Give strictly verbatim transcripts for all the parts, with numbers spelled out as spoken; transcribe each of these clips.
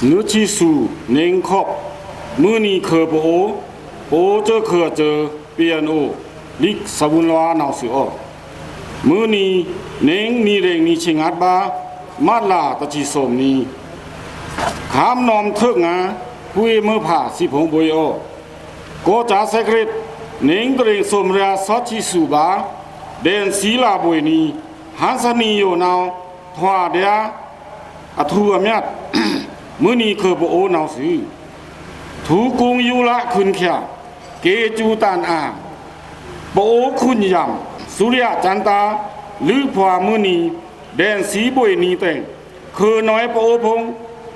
နွိုးချီဆူ နွိုင်းခွပ် မွိုးနံၤ ခၢၣ်ပအိုဝ်း ပအိုဝ်း စဲးခွိုꩻအစဲး ပီအန်အို လိတ်စဝုန်းလွားနဝ်ꩻသွူးအိုဝ်း။ မွိုးနံၤ နွိုင်းနံၣ်ရဲင်နံၣ် ဆံငါးပါ မတ်လတဆံ သိုမ်နံၤ ခမ်းနွမ်ထိုက်ငါ ဖုဝေးမွိုးဖါ သီးဖိုင်ႏဘွေအိုဝ်း။ ကိုယ်စားစဲးကရစ် နွိုင်းတရ့င်သိုမ်ရါ သွတ်ချီဆူဗာႏ ဒဲန်သီးလဘွေနံၤ ဟန်ႏသနီယိုနဝ်ꩻ ထွာႏဒျာႏ အထူအမျတ် မွိုးနံၤ ခၢၣ်ပအိုဝ်းနဝ်ꩻသွူး ထူကုင်းယူလ ခွိုန်ချာ ကေစူတန်အာႏ ပအိုဝ်းခွိုန်ယမ် သုရိယစန္တာ လွို့ꩻဖွာႏမွိုးနံၤ ဒဲန်သီးဘွေနံၤတဲင် ခၢၣ်နွဲပအိုဝ်းဖိုင်ႏ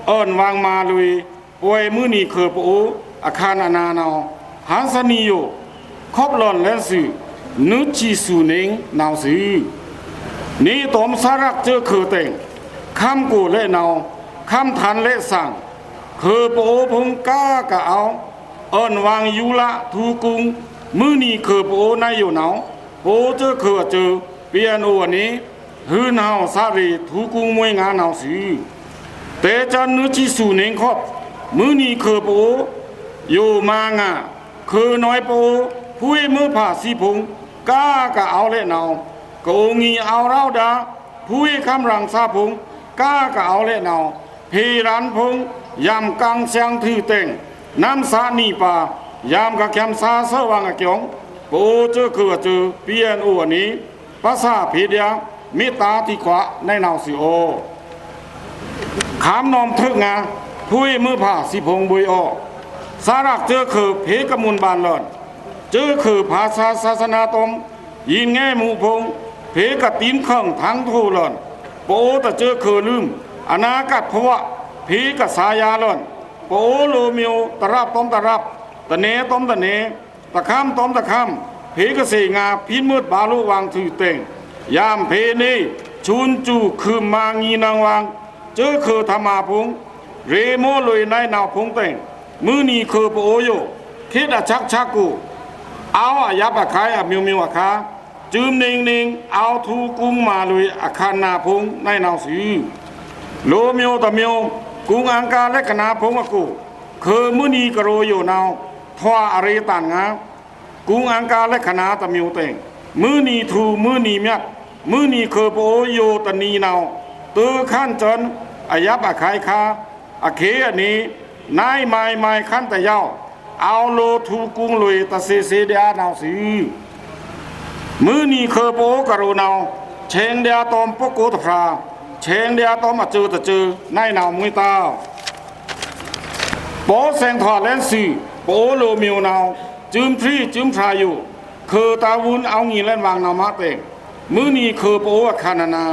အွဉ်ဝၢင်းမါလွေꩻ ပွိုင်ꩻမွိုးနံၤ ခၢၣ်ပအိုဝ်း အခန်းအနာနဝ်ꩻ ဟန်ႏသနီယို ခွပ်လွဉ်လႅင်းသွူး နွိုးချီဆူနွိုင်းနဝ်ꩻသွူး။ နွိုင်းတွမ်သရက်စဲးခွိုꩻတဲင် ခမ်းကိုယ်လက်နဝ်ꩻ ခမ်းထန်လက်သင် ခၢၣ်ပအိုဝ်းဖိုင်ႏ ကားကအဝ်ႏ အွဉ်ဝၢင်းယူလ ထူကုင်း မွိုးနံၤ ခၢၣ်ပအိုဝ်းနဝ်ꩻယိုနဝ်ꩻ ပအိုဝ်းစဲးခွိုꩻအစဲး ပီအန်အိုအနေႏ ဟုန်ဟဝ်သရေ ထူကုင်းမွေးငါနဝ်ꩻသွူး။ တဲစဲး နွိုးချီဆူနွိုင်းခွပ် မွိုးနံၤ ခၢၣ်ပအိုဝ်း ယိုမါငါ ခၢၣ်နွဲပအိုဝ်း ဖုဝေးမွိုးဖါ သီးဖိုင်ႏ ကားကအဝ်ႏလက်နဝ်ꩻ ကအိုငီအဝ်ႏရောဝ်ဒျာႏ ဖုဝေးခမ်းရင်ꩻသားဖိုင်ႏ ကားကအဝ်ႏလက်နဝ်ꩻ ဖေႏရန်ဖိုင်ႏ ယမ်ကင်ꩻသင်ႏထွူတဲင် နမ်းသနီပါ ယမ်ကချမ်းသားသွဲဝင်ႏအကျိုင်း ပအိုဝ်းစဲးခွိုꩻအစဲး ပီအန်အိုအနေႏ ပသၣ်ဖေႏဒျာႏ မေတ္တာထီးခွါနဝ်ꩻသွူးအိုဝ်း။ ခမ်းနွမ်ထိုက်ငါ ဖုဝေးမွိုးဖါ သီးဖိုင်ႏဘွေအိုဝ်း။ သရက်စဲးခွိုꩻ ဖေႏကမုၼ်ဗန်လွဉ် စဲးခွိုꩻဖါသာႏသာႏသနာႏတွမ်ႏ ယဉ်ငဲမူဖိုင်ႏ ဖေႏကတိန်ႏခွင်ꩻထင်ႏထိုꩻလွဉ် ပအိုဝ်းတစဲးခွိုꩻလိုမ်း အနာဂတ်ဘဝ ဖေႏကသာႏယာႏလွဉ် ပအိုဝ်းလိုꩻမျိူꩻ တရပ်တွမ်ႏတရပ် တနယ်တွမ်ႏတနယ် တခမ်းတွမ်ႏတခမ်း ဖေႏကသေငါႏ ဖိတ်ꩻမွတ်ꩻဗာႏလိုဝ်ဝင်ႏထွူတဲင် ယမ်ဖေႏနေ သုန်စူးခုမ်ꩻမာငီနွင်ဝင်ႏ စဲးခွိုꩻထမာဖိုင်ႏ ရေꩻမိုလွေꩻနဝ်ꩻနဝ်ꩻဖိုင်ႏတဲင် မွိုးနံၤခၢၣ်ပအိုဝ်းယို ခေတ်အဆက်ဆက်ကို အဝ်ႏအယပ်ꩻအခုဲင်ႏအမျိူးမျိူးအခါ စုမ်နွိုင်ꩻနွိုင်ꩻ အဝ်ႏထူကုင်းမွေးလွေꩻ အခန်းအနာဖိုင်ႏနဝ်ꩻသွူး။ လိုꩻမျိူးတမျိူး ကုင်းအင်္ဂါလက္ခဏာဖိုင်ႏအကို ခၢꩻမွိုးနံၤကရိုယိုနဝ်ꩻ ထွာႏအရေတန်ငါႏ ကုင်းအင်္ဂါလက္ခဏာတမျိူးတဲင် မွိုးနံၤထူ မွိုးနံၤမျတ် မွိုးနံၤခၢၣ်ပအိုဝ်းယိုတနံၤနဝ်ꩻ တွိုခန်းစဲး အယပ်ꩻအခုဲင်ႏခါ အခေႏအနေႏ နဝ်ꩻမွေးမွေးခန်းတယဝ်ꩻ အဝ်ႏလိုꩻထူကုင်းလွေꩻတသေသေဒျာႏနဝ်ꩻသွူး။ မွိုးနံၤခၢꩻပအိုဝ်းကရိုနဝ်ꩻ ဆဲင်ဒျာႏတွမ်ႏပကိုတဖြာ ဆဲင်ဒျာႏတွမ်ႏအစဲးတစဲးနဝ်ꩻနဝ်ꩻ မွေးတဝ်ꩻ။ ပောဆဲင်ထွာႏလဲင်းသွူး ပအိုဝ်းလိုꩻမျိူးနဝ်ꩻ စုမ်ဖြီစုမ်ဖြာယို ခၢꩻတဝုန်းအဝ်ႏငီလဲဝ်ဝင်ႏနဝ်ꩻမတဲင် မွိုးနံၤခၢꩻပအိုဝ်းအခန်းအနာ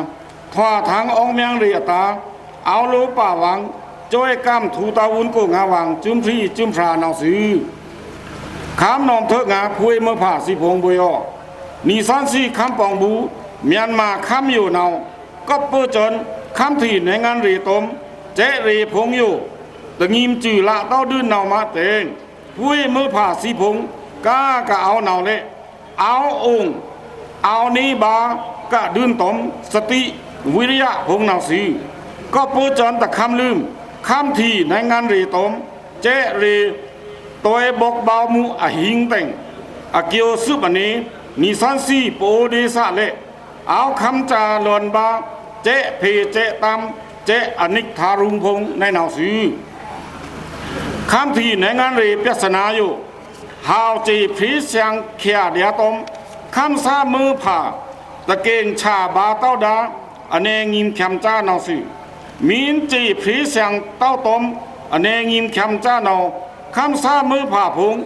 ထွာႏထင်ႏအောင်းမႅင်းရေꩻအတာႏ အဝ်ႏလိုꩻပါဝင်ႏ စွဲကမ်ထူတဝုန်းကိုငါဝင်ႏ စုမ်ဖြီစုမ်ဖြာနဝ်ꩻသွူး။ ခမ်းနွမ်ထိုက်ငါႏ ဖုဝေးမွိုးဖါ သီးဖိုင်ႏဘွေအိုဝ်း။ နီသွဉ်းသီးခမ်းပွင်ဗူႏ မြန်မာခမ်းယိုနဝ်ꩻ ကပ်ပိုးစဲး ခမ်းထီꩻနဲင်ႏငန်းရေꩻတွမ်ႏ စဲးရေꩻဖိုင်ႏယို တငီမ်စွူလတောက်ဒုနဝ်ꩻမတဲင် ဖုဝေးမွိုးဖါ သီးဖိုင်ႏ ကားကအဝ်ႏနဝ်ꩻလဲ့ အဝ်ႏအိုင် အဝ်ႏနေဗာႏကဒုတွမ်ႏ သတိ ဝီရိယဖိုင်ႏနဝ်ꩻသွူး။ ကပ်ပိုးစဲးတခမ်းလိုမ်း ခမ်းထီꩻနဲင်ႏငန်းရေꩻတွမ်ႏ စဲးရေꩻ တွဲဗွက်ဗောက်မူး အဟိုင်တဲင် အကျိုးသွပ်အနေႏ နီသွဉ်းသီးပအိုဝ်းဒေႏသလဲ့ အဝ်ႏခမ်းစာလွဉ်ဗာႏ စဲးဖေႏစဲးတမ်း စဲးအနစ်ထာရုံႏဖိုင်ႏနဝ်ꩻသွူး။ ခမ်းထီꩻနဲင်ႏငန်းရေꩻ ပြဿနာယို ဟဝ်ꩻစ့ဖြေသင်ႏခံꩻဒျာႏတွမ်ႏ ခမ်းသားမွိုးဖါ တက့ၢင်ဆာဗာႏတဝ်ဒျာႏ အနဲငိမ်ချမ်းစနဝ်ꩻသွူး။ မီးစ့ဖြေသင်ႏတဝ်တွမ်ႏ အနဲငိမ်ချမ်းစနဝ်ꩻ ခမ်းသားမွိုးဖါဖိုင်ႏ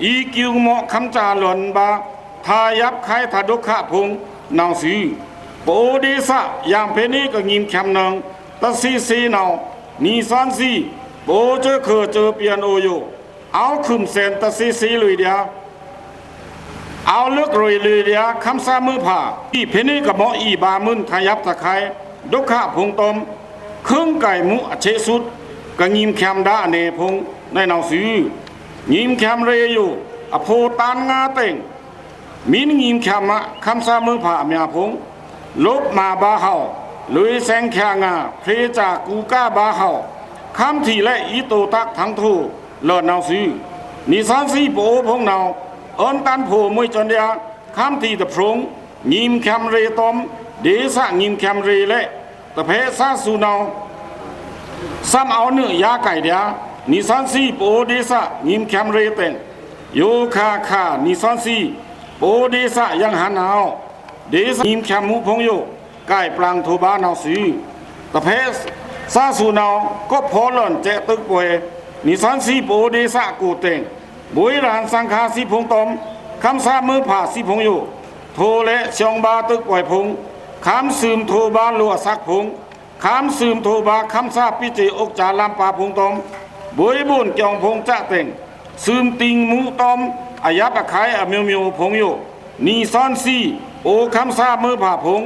အီႏကျူမွဲခမ်းစာလွဉ်ဗာႏ ထာႏယပ်ꩻခုဲင်ႏထာႏဒုက္ခဖိုင်ႏနဝ်ꩻသွူး။ ပအိုဝ်းဒေႏသ ယမ်ဖေႏနေကငိမ်ချမ်းနွောင်ꩻ တသေ့သေနဝ်ꩻ နီသွဉ်းသီး ပအိုဝ်းစဲးခွိုꩻစဲး ပီအန်အိုယို အဝ်ႏခုမ်သဲင်ႏတသေ့သေလွေꩻဒျာႏ အဝ်ႏလွိုက်လွေꩻလွေꩻဒျာႏ ခမ်းသားမွိုးဖါ အီႏဖေႏနေကမော့အီႏဗာႏမုၼ် ထာႏယပ်ꩻခုဲင်ႏ ဒုက္ခဖိုင်ႏတွမ်ႏ ခုင်းကိုင်မူးအဆဲးသုတ် ကငိမ်ချမ်းဒျာႏအနဲဖိုင်ႏနဝ်ꩻသွူး။ ငိမ်ချမ်းရေꩻယို အဖိုတန်ႏငါႏတဲင် မီးငိမ်ချမ်းမး ခမ်းသားမွိုးဖါအမျာဖိုင်ႏ လုပ်ꩻမာဗာႏဟဝ် လွေꩻသင်ႏခံꩻငါႏ ဖြေꩻစာကူꩻကာဗာႏဟဝ် ခမ်းထီး และ အီႏတိုႏတတ်းထင်ထိုꩻ လွောန်ႏနဝ်ꩻသွူ။ နီသွဉ်းသီးပအိုဝ်ႏဖုံႏနဝ်ꩻ အွမ်းတန်ဖိုꩻမွေးစွန်ႏဒျာႏ ခမ်းထီးတဖြုံႏ ငိမ်ချမ်းရေတောမ်ႏ ဒေႏသꩻငိမ်ချမ်းရေꩻ และ တဖဲသꩻသူနဝ်ꩻ သမ်ႏအဝ်ႏနုဲ့ꩻယာႏကိုင်ႏဒျာႏ နီသွဉ်းသီးပအိုဝ်ႏဒေႏသꩻငိမ်ချမ်းရေꩻ တဲင် ယိုꩻခါꩻခါꩻ နီသွဉ်းသီးပအိုဝ်ႏဒေႏသꩻယင်ဟန်ႏနဝ်ꩻ ဒေႏသꩻငိမ်ချမ်းမူႏဖုံႏယို ကိုင်ႏပလင်ႏထိုꩻဗာႏနဝ်ꩻသွူ။ တဖဲသꩻသူနဝ်ꩻ ကောပ်ဖော်လွောန်ꩻစဲးတိုက်ပွယ် နီသွဉ်းသီးပအိုဝ်ႏဒေႏသꩻကိုတဲင် ဗွေးရန်ႏသင်ခါသီးဖုံႏတောမ်ႏ ခမ်းသားမွိုးဖါသီးဖုံႏယို ထိုꩻ และ သွင်ဗာႏတိုက်ပွယ်ဖုံႏ ခမ်းသွမ်ꩻထိုꩻဗာႏလိုꩻအသက်ဖုံႏ ခမ်းသွမ်ꩻထိုꩻဗာႏခမ်းသားပိတ်ꩻစေ့ꩻအိုက်ꩻစာႏလမ်းပါႏဖုံႏတောမ်ႏ ဗွေးဗုန်ႏကျောင်ꩻဖုံႏစဲးတဲင် သွမ်ꩻတိူင်ꩻမူႏတောမ်ႏ အယပ်ꩻအခုဲင်ႏအမျိုးမျိုးဖုံႏယို နီသွဉ်းသီးပအိုဝ်ႏခမ်းသားမွိုးဖါဖုံႏ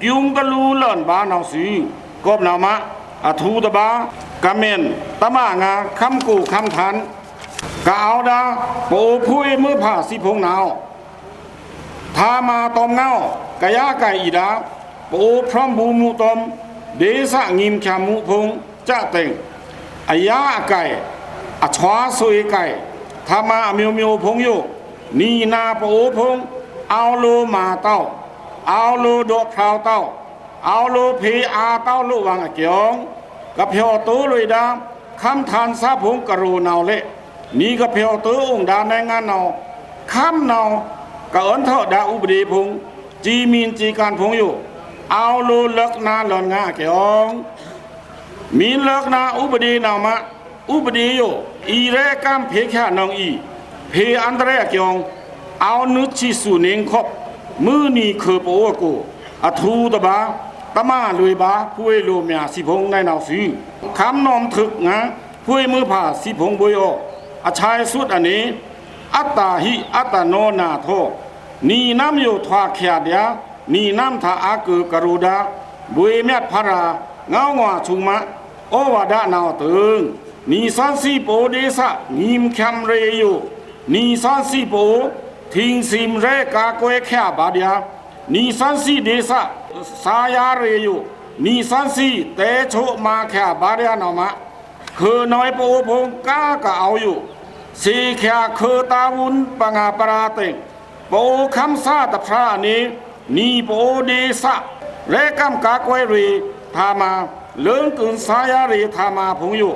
ကျုံႏတလူလွောန်ႏဗာႏနဝ်ꩻသွူ။ ကောပ်နဝ်ꩻမး အထူတဗာႏ ကမဲန်ꩻတမငါႏ ခမ်းကိုခမ်းထန်ႏ ကအဝ်ႏဒၢ ပအိုဝ်ႏဖုံႏမွိုးဖါသီးဖုံႏနဝ်ꩻ ထꩻမာႏတောမ်ႏငဝ်း ကယားကိုင်ႏအီဒါ ပအိုဝ်ႏဖြောမ်ဗူႏမူႏတောမ်ႏ ဒေႏသꩻငိမ်ချမ်းမူႏဖုံႏစဲးတဲင် အယပ်ꩻအခုဲင်ႏ အသွါသွေးကိုင်ႏ ထꩻမာႏအမျိုးမျိုးဖုံႏယို နီနါပအိုဝ်ႏဖုံႏ အဝ်ႏလိုꩻမာႏတဝ်ꩻ အဝ်ႏလိုꩻဒေါ့ဖြဝ်တဝ်ꩻ အဝ်ႏလိုꩻဖေႏအာႏတဝ်ꩻလိုꩻဝင်အကျိုင် ကဖျော်တိုꩻလွေꩻဒါႏ ခမ်းထန်ႏသားဖုံႏကရိုꩻနဝ်ꩻ และ နီကဖျော်တိုꩻအိုင်ဒါႏနဲင်ႏငါႏနဝ်ꩻ ခမ်းနဝ်ꩻ ကအွဉ်ႏထောက်ဒါႏဥပဒေဖုံႏ စည်းမျဉ်းစည်းကမ်းဖုံႏယို အဝ်ႏလိုꩻလွိုက်ꩻနါလွောန်ႏငါႏအကျိုင် မီးလွိုက်ꩻနါဥပဒေနဝ်ꩻမး ဥပဒေယို အီႏရဲꩻကမ်းဖေႏချာနွောင်ꩻအီႏ ဖေႏအန္တရာယ်အကျိုင် အဝ်ႏနွိုက်ꩻသွူနွေင်ႏခွပ်ꩻ မွိုးနံၤခုးပအိုဝ်ႏအကို အထူတဗာႏ တမလွေꩻဗာႏ ဖုံႏလွေꩻမျာသီးဖုံႏနဝ်ꩻသွူ။ ခမ်းနွမ်ထုပ်ငါႏ ဖုံႏမွိုးဖါသီးဖုံႏဗွေးအော အခြားသုတ်းအနေ အတ္တဟိ အတ္တနော နာထော နီနမ်းယိုထွားချာဒျာႏ နီနမ်းထါအါကိုကရိုဒါႏ ဗွေႏမျတ်ဖရာႏ ငေါဝ်ငွါသွုံမး ဩဝါဒနဝ်ꩻအတိုင် နီသွဉ်းသီးပအိုဝ်ႏဒေႏသꩻငိမ်ချမ်းရေꩻယို နီသွဉ်းသီးပအိုဝ်ႏ ထိင်းသိမ်းရဲꩻကာကွယ်ချာဗာႏဒျာႏ နီသွဉ်းသီးဒေႏသꩻသာႏယာႏရေꩻယို နီသွဉ်းသီးတဲꩻဆိုပ်ꩻမာꩻချာဗာႏဒျာႏနဝ်ꩻမး ခုးနွေပအိုဝ်ႏဖုံႏကားကအဝ်ႏယို သေချာခုးတာဝန်ႏပငါႏပရာႏတဲင် ပအိုဝ်ႏခမ်းသားတဖရာႏအနေ နီပအိုဝ်ႏဒေႏသꩻ ရဲꩻကမ်းကာကွယ်ရေꩻထꩻမာႏ လိုင်းကုင်သာႏယာႏရေꩻထꩻမာႏဖုံႏယို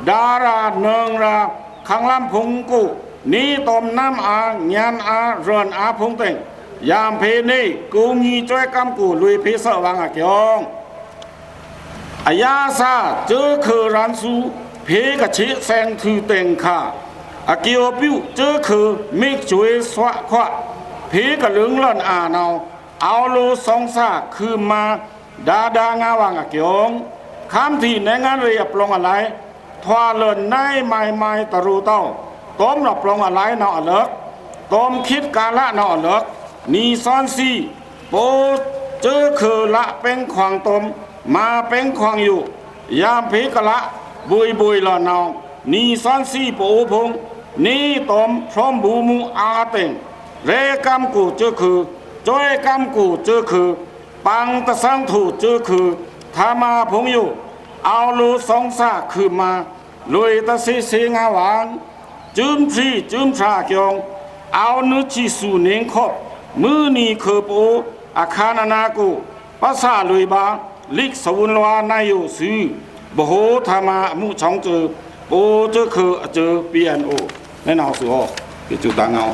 ဒါႏရာႏနွောင်ꩻရာႏ ခမ်းလမ်းဖုံႏကို နေတောမ်ႏနမ်းအာႏ ညဉ်အာႏ ရွဉ်အာႏဖုံႏတဲင် ယံဖေႏနေ ကူညီစွဲကမ်းကို လွေꩻဖေႏသွဲဝင်အကျိုင် အယါသꩻ စွိုꩻခုးရန်သူ ဖေႏကသေ့ꩻသဲင်ႏထွူတဲင်ခါ အကျိုးပြုꩻစွိုꩻခုး မိတ်ဆွေသွော့ခွာ ဖေႏကလိုင်လွောန်ႏအာႏနဝ်ꩻ အဝ်ႏလိုꩻသွင်ꩻသာႏခုးမာႏ ဒါႏဒါႏငါႏဝင်အကျိုင် ခမ်းထီးနဲင်ႏငါႏရေꩻအပလောင်အလိုင်း ထွာလွောန်ႏနဲင်မုဲင်မုဲင်တရူတဝ်ꩻ တောမ်ႏနပလောင်အလိုင်းနဝ်ꩻအလိုက် တောမ်ႏခေတ်ကာလနဝ်ꩻအလိုက် နီသွဉ်းသီး ပအိုဝ်ႏစွိုꩻခုးလꩻပျိုင်ခွင်တောမ်ႏ မၤပျိုင်ခွင်ယို ယံဖေႏကလꩻ ဗွေဗွေလွောန်ႏနဝ်ꩻ နီသွဉ်းသီးပအိုဝ်ႏဖုံႏ နေတောမ်ႏဖြောမ်ဗူႏမူႏအာႏတဲင် ရဲꩻကမ်းကိုစွိုꩻခုး စွဲကမ်းကိုစွိုꩻခုး ပင်တသင်ႏထိုꩻစွိုꩻခုး ထ᩻မာႏဖုံႏယို အဝ်ႏလိုꩻသွင်ꩻသာႏခုးမာႏ လွေꩻတသေ့သေ့ငါႏဝင် စွိုꩻဖြီစွိုꩻဖြရာႏကျိုင် အဝ်ႏနွိုက်ꩻသွူနွေင်ႏခွပ်ꩻ မွိုးနံၤခုးပအိုဝ်ႏအခါနနာကို ပသꩻလွေꩻဗာႏ လိတ်သဝုန်လွားနဝ်ꩻယိုသွူ ဗဟိုထ᩻မာႏအမူႏသွင်ꩻစွိုꩻ ပအိုဝ်ႏစွိုꩻခုးအစွိုꩻ ပီအန်အို နဲနဝ်ꩻသွူ ကစူတငဝ်